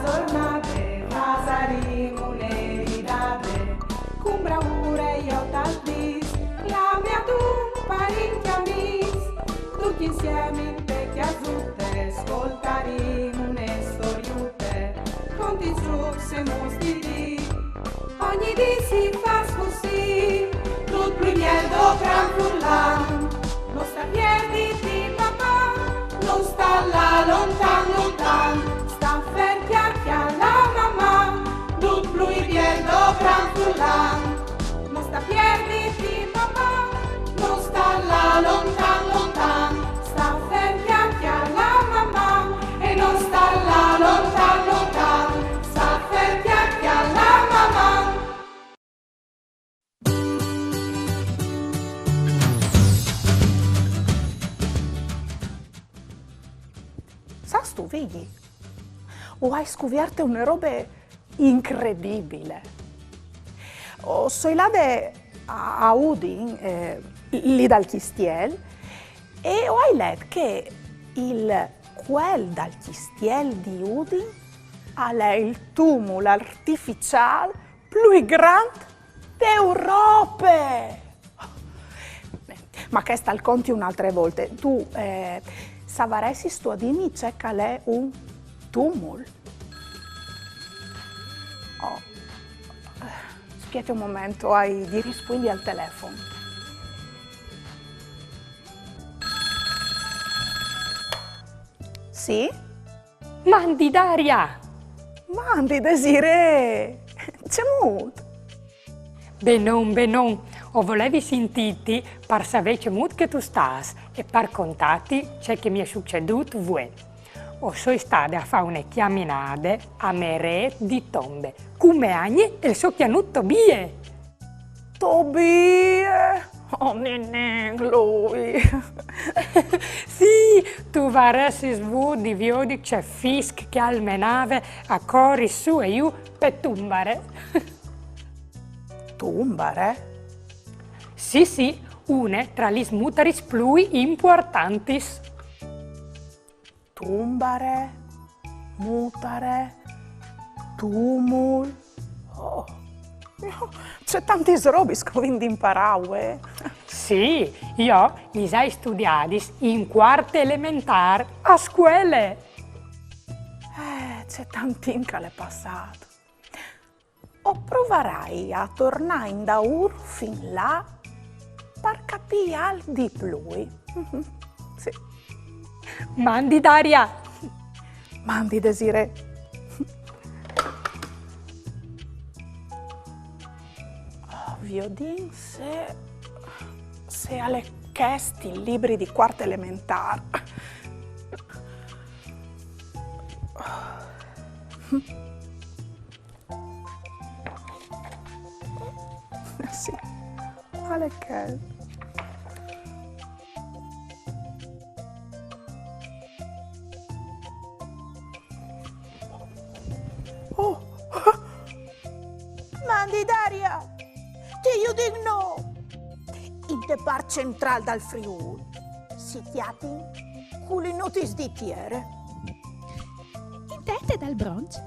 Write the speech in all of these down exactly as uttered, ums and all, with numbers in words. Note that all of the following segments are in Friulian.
Zornade, fasarìn une ridade, cun braure jo tal dis, clami a dun parint e amîs, ducj insiemi inte cjasute, scoltarìn une storiute, contis, zûcs e mus di dì. Ogni dì si fâs cussì, dut plui biel dopran furlan. No sta pierditi, Maman, no sta lâ lontan, lontan. Sta fer, cjalà, cjalà, Maman, dut plui biel dopran furlan. No sta pierditi, Maman, no sta lâ lontan, lontan. Sta fer, cjalà, cjalà, Maman, e no sta lâ lontan, lontan. Sta fer, cjalà, cjalà, Maman. Sâstu, Vigji, o ai scuvierte une robe incredibile. O soi lade a, a Udin, eh, li dal cjistiel, e o ai let che il, cuel dal cjistiel di Udin al è il tumul artificiâl plui grant de Europe! Ma chest al conti une altre volte. Tu, eh, savaressistu a dîmi ce che al è un tumul? Oh. Spiete un moment, o ai di rispuindi al telefon. Sì? Mandi, Daria! Mandi, Desirée! Cemût? Benon, benon. O volevi sintîti par savê cemût che tu stâs e par contâti ce che mi è sucedût vuê. O soi stade a fâ une cjaminade a merêt di Tombe, cun mê agne e il so cjanut Tobie. Tobie! Oh, ninin, lui! Sì, tu varessis vût di viodi ce fisc che al menave a cori sù e jù pe tumbare. Tumbare? Sì, sì, une tra lis mutaris plui impuartantis. Tumbare, mutare, tumul. Oh, ce tantis robis che o vin di imparâ, eh? Sì, jo lis ai studiadis in cuarte elementâr a scuele. Eh, ce tant timp che al è passât. O provarai a tornâ indaûr fin là par capî alc di plui. Mhm, sì. Mandi, Daria! Mandi, Desirée! Oh, viodìn se, se al è chest il libri di cuarte elementâr. Sì, al è chel. Oh! Mandi, Daria! Ti judi, no! Inte part centrâl dal Friûl si cjatin culinotis di tiere. Inte ete dal bronç,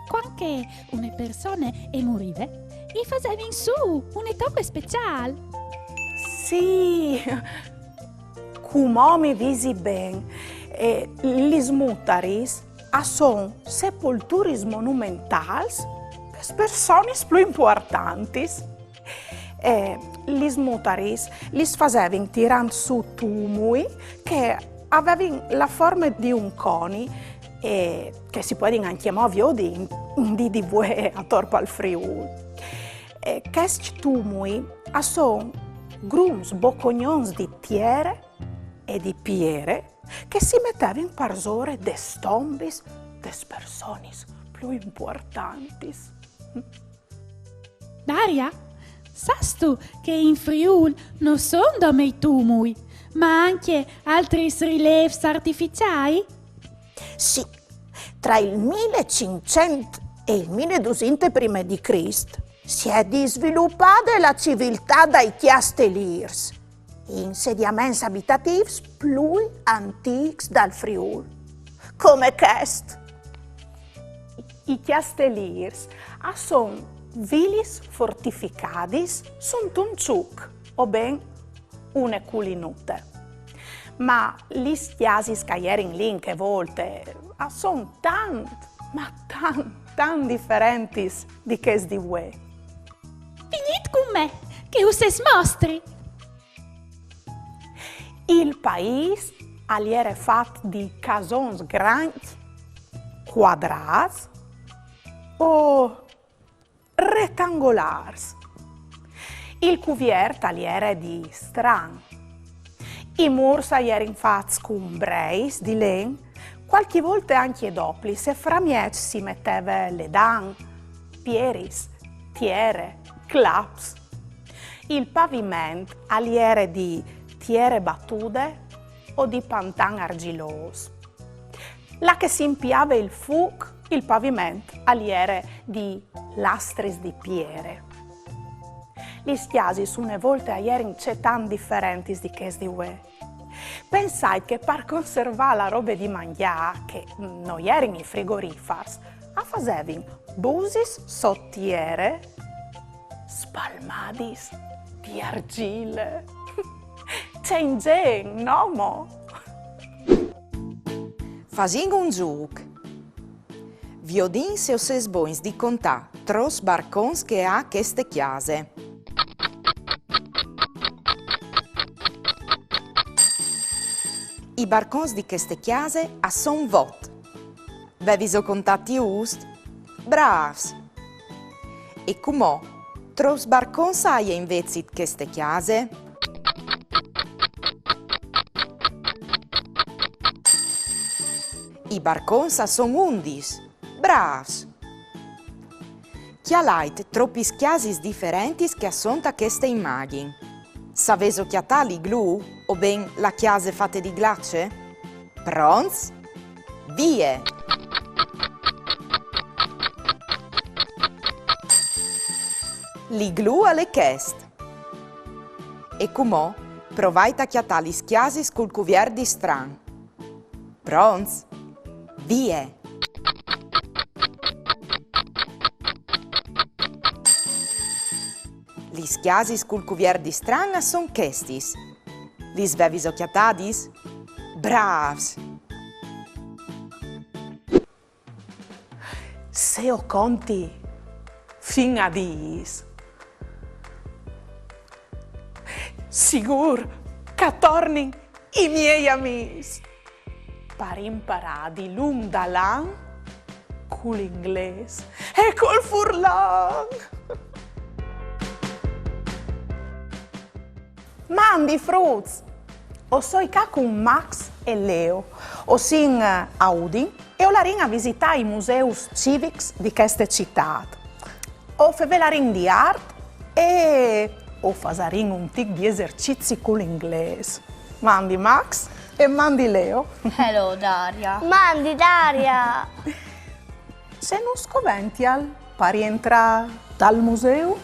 cuant che une persone e murive, i fasevin sù une tombe speciâl. Sì, cumò mi visi ben. Eh, lis mutaris a son sepolturis monumentâls pes personis plui impuartantis. Eh, lis mutaris lis fasevin tirant sù tumui che a vevin la forme di un coni e che si puedin ancjemò viodi in, in dì di vuê ator pal Friûl. Eh, chescj tumui a son grums bocognons di tiere e di piere che si metevin parsore des tombis des personis plui impuartantis. Daria, sâstu che in Friûl no son dome i tumui, ma ancje altris rilêfs artificiâi? Sì, tra il mil e cinccent e il mil e dusinte prime di Crist si è disvilupade la civiltât dai cjastelîrs, insediaments abitatîfs plui antîcs dal Friûl, come chest. I cjastelîrs a son vilis fortificadis suntun çuc, o ben une culinute. Ma lis cjasis che a jerin li in chê volte a son tant, ma tant, tant diferentis di chês di vuê. Vignît cun me, che us lis mostri. Il paîs al jere fat di casons grancj, cuadrâts o retangolârs. Il cuviert al jere di stran. I mûrs a jerin fats cun breis di len, cualchi volte ancje doplis, e framieç si meteve ledan, pieris, tiere, claps. Il paviment al jere di tiere batude o di pantan argjilôs. Là che si impiave il fûc, il paviment al jere di lastris di piere. Lis cjasis une volte a jerin cetant diferentis di chês di vuê. Pensait che par conservâ la robe di mangjâ, che no jerin i frigorifars, a fasevin busis sot tiere spalmadis di argjile. Ce inzen, no mo? Fasìn un zûc. Viodìn se o sês bogns di contâ trops barcons che e à cheste cjase. I barcons di cheste cjase a son vot. Vêviso contât just? Brâfs! E cumò, trops barcons a aie invezit cheste cjase? I barcons a son undis. Brâfs! Cjalait tropis cjasis diferentis che a son ta cheste imagjin. Savêso cjatâ l'iglù, o ben la cjase fate di glace? Pronts? Vie! L'iglù al è chest. E cumò provait a cjatâ lis cjasis cul cuviert di stran. Pronts? Vie! Lis cjasis cul cuviert di stran a son chestis. Lis vêviso cjatadis? Brâfs! Se o conti fin a dîs, sigûr che a tornin i miei amîs par imparâ dilunc dal an cul inglês e cul furlan. Mandi fruts! O soi ca cun Max e Leo. O sin a Udin e o larìn a visitâ i museus civics di cheste citât. O fevelarìn di art e o fasarìn un tic di esercizi cul inglês. Mandi Max e mandi Leo. Hello, Daria. Mandi, Daria! Ce nus covential par jentrâ tal museu?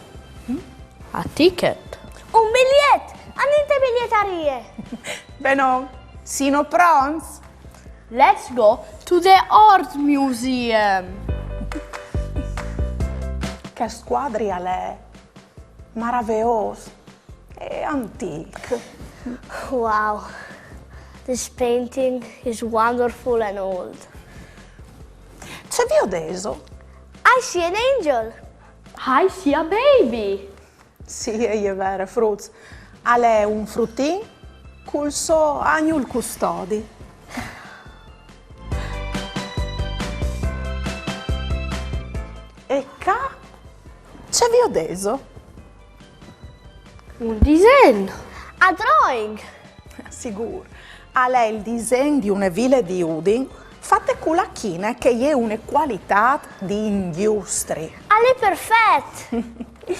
A ticket. Un biliet! Anìn te bilietarie! Benon, sino pronts? Let's go to the Art Museum! Chest cuadri al è maraveôs e antîc. Wow, this painting is wonderful and old. Ce viodêso? I see an angel. I see a baby. Sì, e je vere, fruts. Al è un frutin cul so agnul custodi. E ca ce viodêso? Un disen. A drawing. Sigûr. Al è il disen di une vile di Udin fate cu la chine, che e je une cualitât di ingjustri. Al è perfet!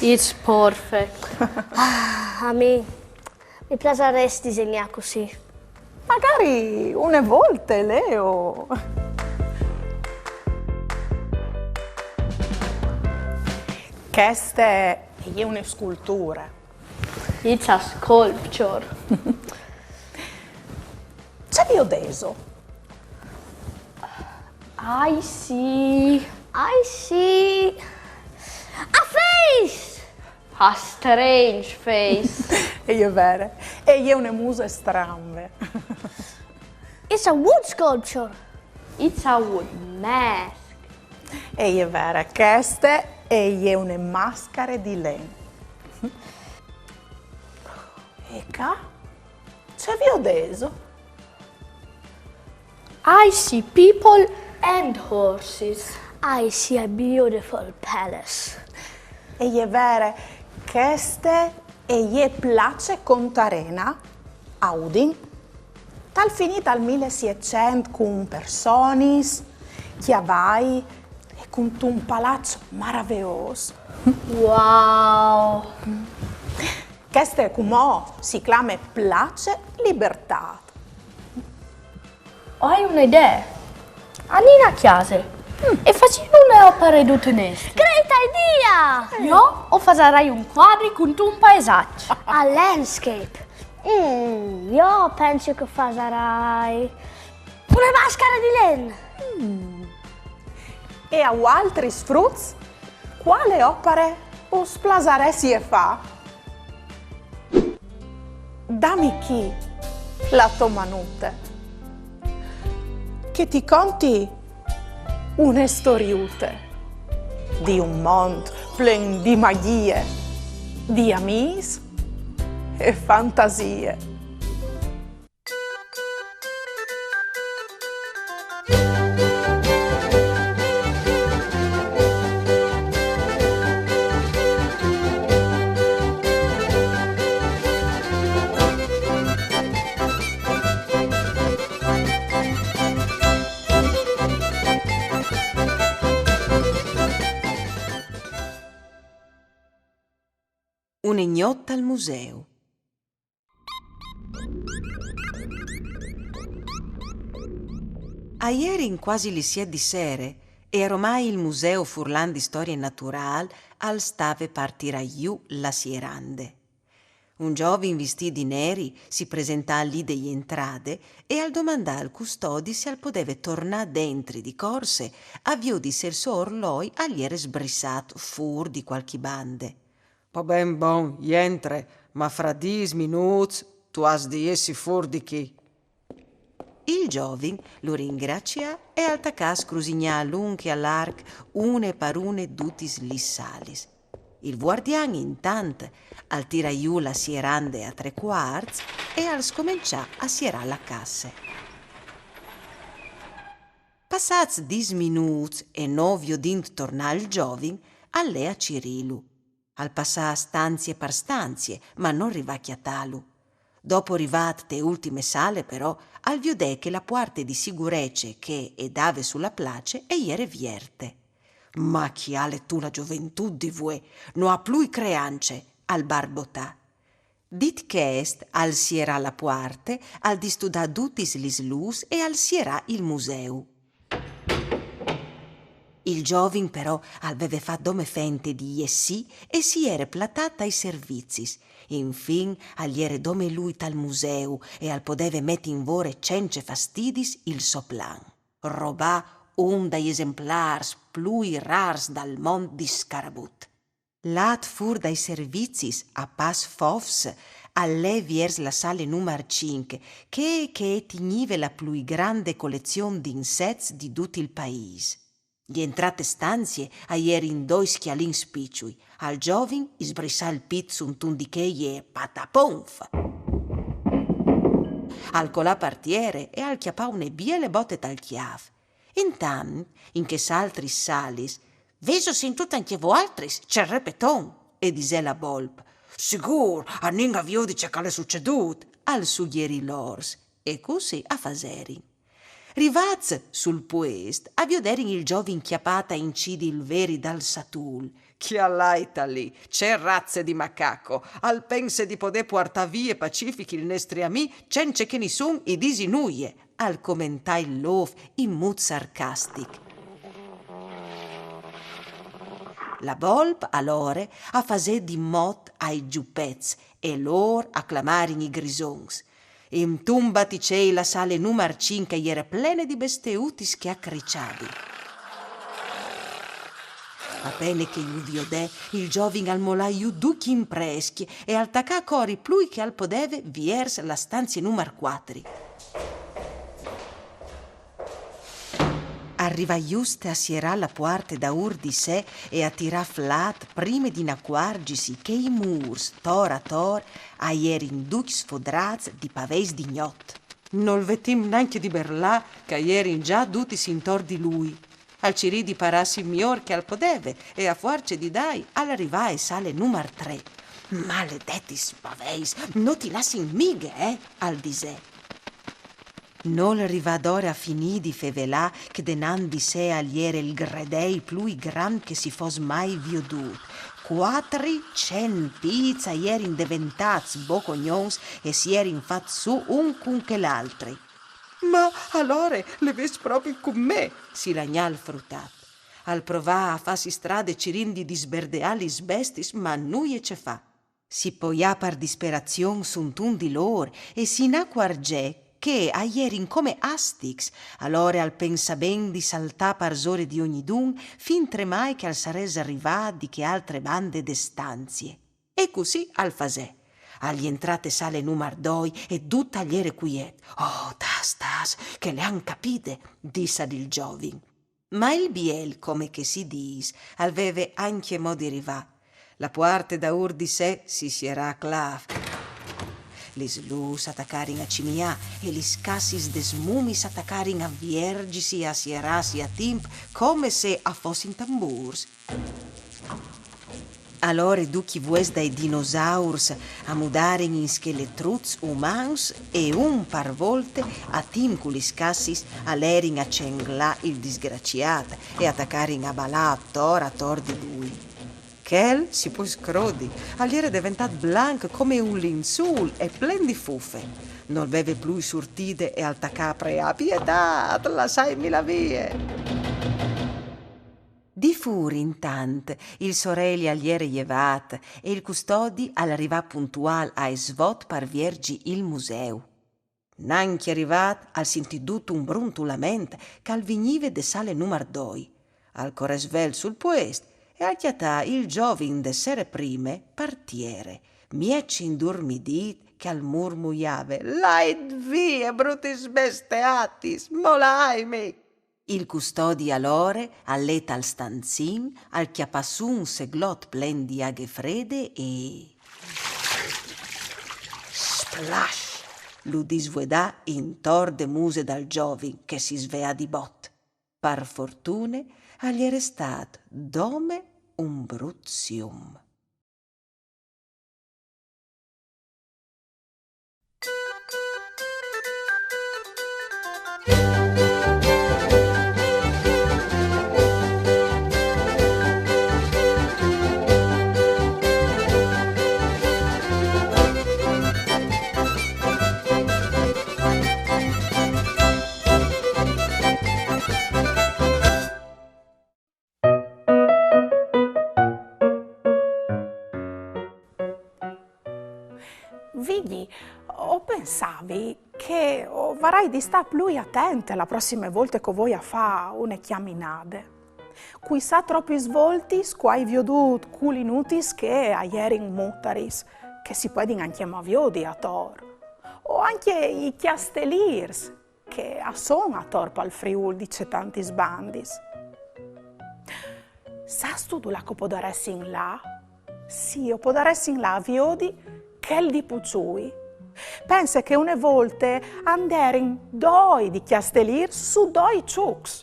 It's perfect. Ah, a mi mi plasarès disegnâ cussì. Magari une volte, Leo. Cheste e je une sculture. It's a sculpture. Ce viodêso? I see. I see a face! A strange face. E je vere. E je une muse stranve. It's a wood sculpture. It's a wood mask. E je vere, cheste e je une mascare di len. E ca? Ce viodeso? I see people and horses. I see a beautiful palace. E je vere, cheste e je place Contarena a Udin. Tal finì dal mil e sietcent cun personis, cjavai e cuntun palaç maraveôs. Wow! Cheste cumò si clame Place Libertât. Ho une idee. Anìn a cjase e fasìn une opare dute nestre. Great idea! Jo o fasarai un cuadri cuntun paesaç. A landscape. Mm, jo o pensi che o fasarai une mascare di len. E a voaltris fruts? Cuale opare us plasaressial fâ? Dami chi la tô manute, che ti conti une storiute di un mont plen di magjie, di amîs e fantasie. Une gnot al museu. A jerin cuasi lis siet di sere e aromai il Museu Furlan di Storie Naturâl al stave par tirâ jù la sierande. Un zovin vistît di neri si presentà li de jentrade e al domandà al custodi se al podeve tornâ dentri di corse a viodi se il so orloi al jere sbrissât fûr di cualchi bande. Po ben bon, jentre, ma fra dîs minûts tu âs di jessi fûr di chi. Il zovin lu ringracià e al tacà a scrusignâ a lunc e a larc une par une dutis lis salis. Il vuardian intant al tirà jù la sierande a trê cuarts e al scomençà a sierâ la casse. Passâts dîs minûts e no viodint tornâ il zovin, al lè a cirîlu. Al passà stanzie par stanzie, ma nol rivà a cjatâlu. Dopo rivât te ultime sale, però, al viodè che la puarte di sigurece che e dave su la place e jere vierte. Ma cjale tu la zoventût di vuê, no à plui creance, al barbotà. Dit chest, al sierà la puarte, al distudà dutis lis lûs e al sierà il museu. Il zovin però al veve fat dome fente di jessî e si jere platât tai servizis. Infin al jere dome lui tal museu e al podeve meti in vore cence fastidis il so plan: robâ un dai esemplârs plui rârs dal mont di scarabut. Lât fûr dai servizis a pas fofs, al lè viers la sale numar cinc, chê che e tignive la plui grande colezion di insets di dut il paîs. Jentrât te stanzie a jerin doi scjalins piçui. Al zovin i sbrissà il pît suntun di chei e pataponf! Al colà par tiere e al cjapà une biele bote tal cjâf. Intant, in chês altris salis: «Vêso sintût ancje voaltris ce repeton?» e disè la bolp. «Sigûr, anìn a viodi ce che al è sucedût», al sugjerì l'ors, e cussì a faserin. Rivâts sul puest, a vioderin il zovin cjapât a incidi il veri dal satul. «Cjalaitlu li, ce raze di macaco! Al pense di podê puartâ vie pacific il nestri amì cence che nissun i disi nuie», al comentà il lôf in mût sarcastic. La bolp alore a fasè di mot ai zupets e lôr a clamarin i grisons. Intun baticei la sale numar cinc e jere plene di besteutis che a criçavin. A pene che ju viodè, il zovin al molà jù ducj i imprescj e al tacà a cori plui che al podeve viers la stanzie numar cuatri. Al rivà juste a sierà la puarte daûr di se e a tirâ flât prime di inacuarzisi che i mûrs, tor ator, a jerin ducj sfodrâts di paveis di gnot. Nol ve timp nancje di berlâ, che a jerin za dutis intor di lui. Al cirì di parâsi miôr che al podeve e a fuarce di dai al rivà ae sale numar trê. Maledetis paveis, no ti lassin mighe, eh, al disè. Nol rivà adore a finî di fevelâ che denant di se al jere il gredei plui grant che si fos mai viodût. Cuatricent pîts a jerin deventâts bocognons e si jerin fats sù un cun chel altri. Ma alore le vês propit cun me, si lagnà il frutat. Al provà a fâsi strade cirint di disberdeâ lis bestiis, ma nuie ce fâ. Si poià par disperazion suntun di lôr e si inacuarzè che a jerin come astics, alore al pensà ben di saltâ parsore di ognidun, fintremai che al sarès rivât di chê altre bande de stanzie. E cussì al fasè. Al jentrà te sale numar doi e dut al jere cuiet. Oh, tâs, tâs, che le àn capide, dissal il zovin. Ma il biel, come che si dîs, al veve ancjemò di rivâ. La puarte daûr di se si sierà a clâf. Lis lûs a tacarin a cimiâ e lis cassis des mumiis a tacarin a vierzisi e a sierâsi a timp, come se a fossin tambûrs. Alore ducj i vues dai dinosaurs a mudarin in scheletruts umans e un par volte, a timp cu lis cassis, a lerin a cenglâ il disgraciât e a tacarin a balâ ator ator di lui. Chel, si pues crodi, al jere deventât blanc come un linzûl e plen di fufe. Nol veve plui surtide e al tacà a preâ: «Pietât, lassaitmi lâ vie!» Di fûr, intant, il soreli al jere jevât e il custodi al rivà puntuâl ae svot par vierzi il museu. Nancje rivât al sintì dut un bruntulament che al vignive de sale numar doi. Al corè svelt sul puest e al cjatà il zovin de sere prime par tiere, mieç indurmidît, che al murmuiave: «Lait vie, brutis besteatis, molaitmi!» Il custodi alore al lè tal stanzin, al cjapà sù un seglot plen di aghe frede e... Splash! Lu disvuedà intor de muse dal zovin, che si sveà di bot. Par fortune al jere stât dome un brut sium. Vigji, o pensavi che o varai di stâ plui atente la prossime volte che o voi a fâ une cjaminade. Cui sa tropis voltis che o ai viodût culinutis che a jerin mutaris, che si puedin ancjemò viodi ator. O ancje i cjastelîrs, che a son ator pal Friûl di cetantis bandis. Sâstu dulà che o podaressin lâ? Sì, o podaressin lâ a viodi chel di Puçui. Pense che une volte a 'nd jerin doi di cjastelîrs su doi çucs.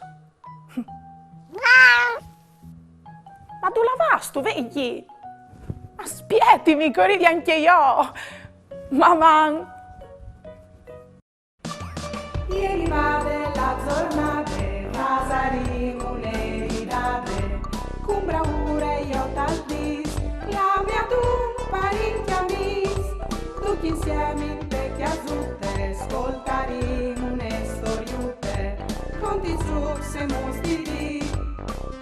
Ma dulà vâstu, Vigji? Aspietimi, che o rivi ancje jo! Maman! E rivade la zornade, fasarìn une ridade, cun braure jo tal dîs, clamìn adun parint e amîs, ducj insiemi inte cjasute, scoltarìn une storiute, conte i çucs e mostri di dì.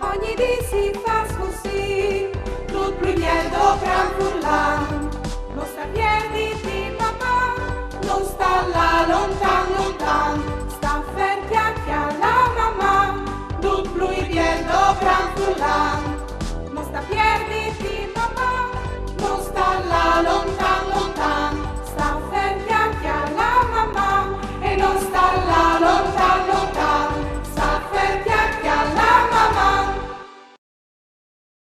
Ogni dì si fâs cussì, dut plui biel dal gran furlan. No sta pierditi, papà, no sta lâ lontan, lontan.